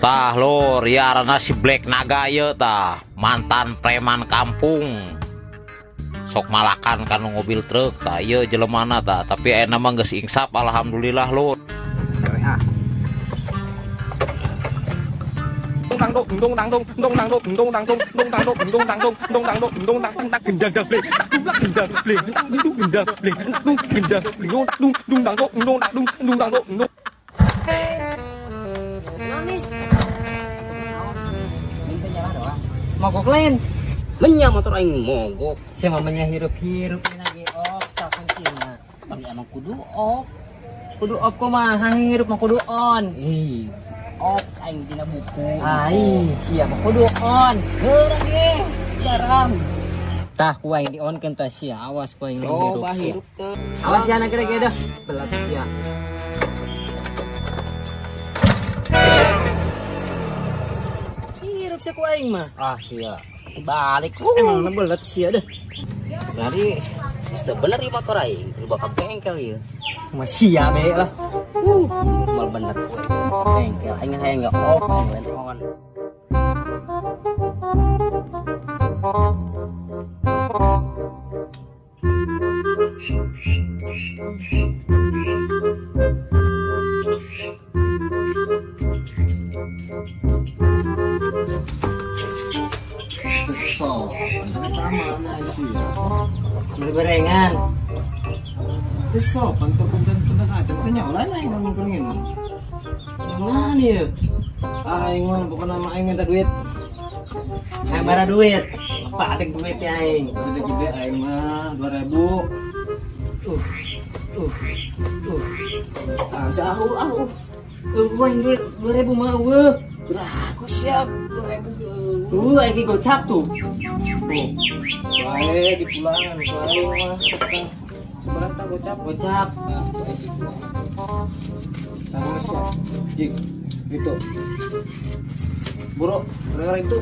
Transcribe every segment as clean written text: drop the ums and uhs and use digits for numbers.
Tah lur, ya arana si Black Naga ieu tah, mantan preman kampung. Sok malakan kanu mobil truk tah ieu jelemana tah, tapi ayeuna mah geus insaf alhamdulillah lur. Cewek ah. Dong dong dong dong dong dong dong dong dong dong dong dong dong dong dong dong dong tak gendang bling tak dung gendang bling tak dung gendang bling tak dung gendang bling tak dung dung dang dong dong tak dung dung dang dong dong. Nonis. Minta jalan doang. Mogok lain. Menya motor aing mogok. Siapa mamanya hirup-hirup ini lagi op tak kuncina. Tapi emang kudu op. Kudu op kumaha hirup mah kudu on. Ih, op aing dina buku. Ai, siapa kudu on. Geura ge. Garam. Tah ku aing di on kan tah sia, awas ku aing hirup. Coba Sia. hirup teu. Awas ya anak gede dah. Belat sia. Hirup sia ku aing mah. Ah, sia. Balik. Emang belat sia dah. Berarti sudah bener ya motor aing, kudu bakal bengkel ieu. Masih sia be lah. Mal bener gue. Bengkel aing hayang nggak op, aing lain on. Kesel, mana sih ya? Beli gorengan. Kesel, bentuk bentuk bentuk aja tuh nyawa lain ngomong ini. Mana nih? Aing mah bukan nama aing minta duit. Aing bara duit. Apa ada duit ya aing? Duit gede aing mah 2000. Ah, si aku aku. Gua yang duit 2000 mah eueuh. Aku siap 2000. Aing gocap tuh. Wae di pulangan aing mah. Seberapa gocap? Gocap. Ah, wae di pulangan. Sama siap. Jik, itu. Bro, gorengan itu.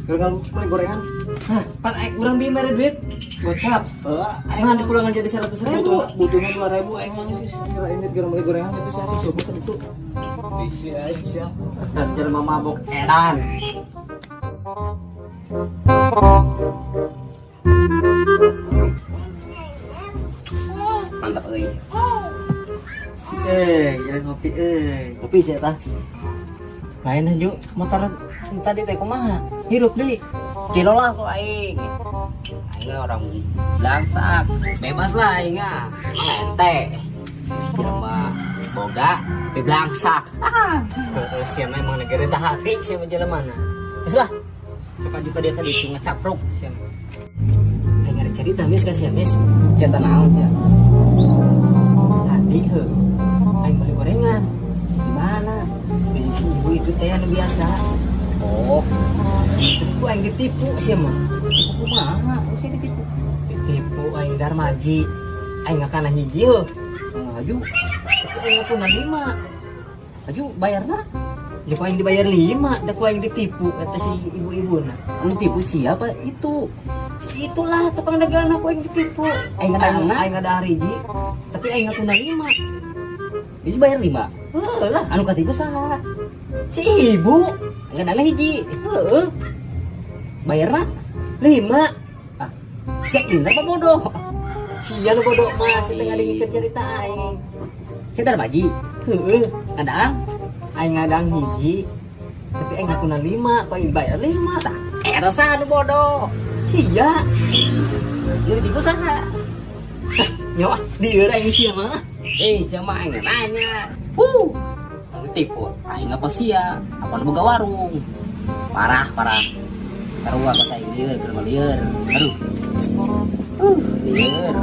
Gorengan beli gorengan. Hah, pan aing urang beli mere duit. Gocap. Heeh, Aing di pulangan jadi 100.000. Butuhnya 2000 aing mah sih. Kira ini kira beli gorengan itu sih coba kan itu. Isi aing siap. Dasar jelema mabok edan. Mantap euy. Jalan ngopi euy. Kopi sih tah. Lain anju motor tadi teh kumaha? Hirup di. Kilo lah kok aing. Aing orang belangsak, bebas lah aing ah. Emang ente. Jelema boga tapi belangsak. Heeh, sia mah emang negara dah hati sia mah jelema na. Geus lah. Suka juga dia tadi tuh ngecapruk sia mah. Aing ada cerita mis ka sia mis. Cerita naon sia? Tadi heuh aing beli gorengan. Di mana? Di si ibu itu teh anu biasa. Oh, Terus ku aing ditipu sia mah. tipu kumaha? Sih ditipu. Ditipu aing darmaji. Aing ngakana hiji heuh. Aju, Tapi aing ngakuna 5. aju bayarna. Ya ku aing dibayar 5, da ku aing ditipu kata si ibu-ibu na. Anu tipu siapa itu? Itulah tukang dagang aku aing ditipu. Aing ngadangna? Aing ngadang hiji, tapi aing ngakuna 5. Itu bayar 5. Heuh lah, Anu katipu saha? si ibu. Ngadangna hiji. Heuh, Bayarna 5. Ah, sia pinter apa bodoh? Sia nu bodoh mah, si tengah dengikeun cerita aing. Sia darmaji. Heuh, Ngadang aing ngadang hiji, tapi aing ngakuna 5, ku aing bayar 5 tah. Eta saha nu bodoh? Sia, Nu ditipu saha? nyawa dieur aing sia mah. Sia mah aing nanya. Anu ditipu aing apa sia? Apa nu boga warung? Parah, parah. Sarua ka aing lieur, keur mah lieur. Aduh. Lieur.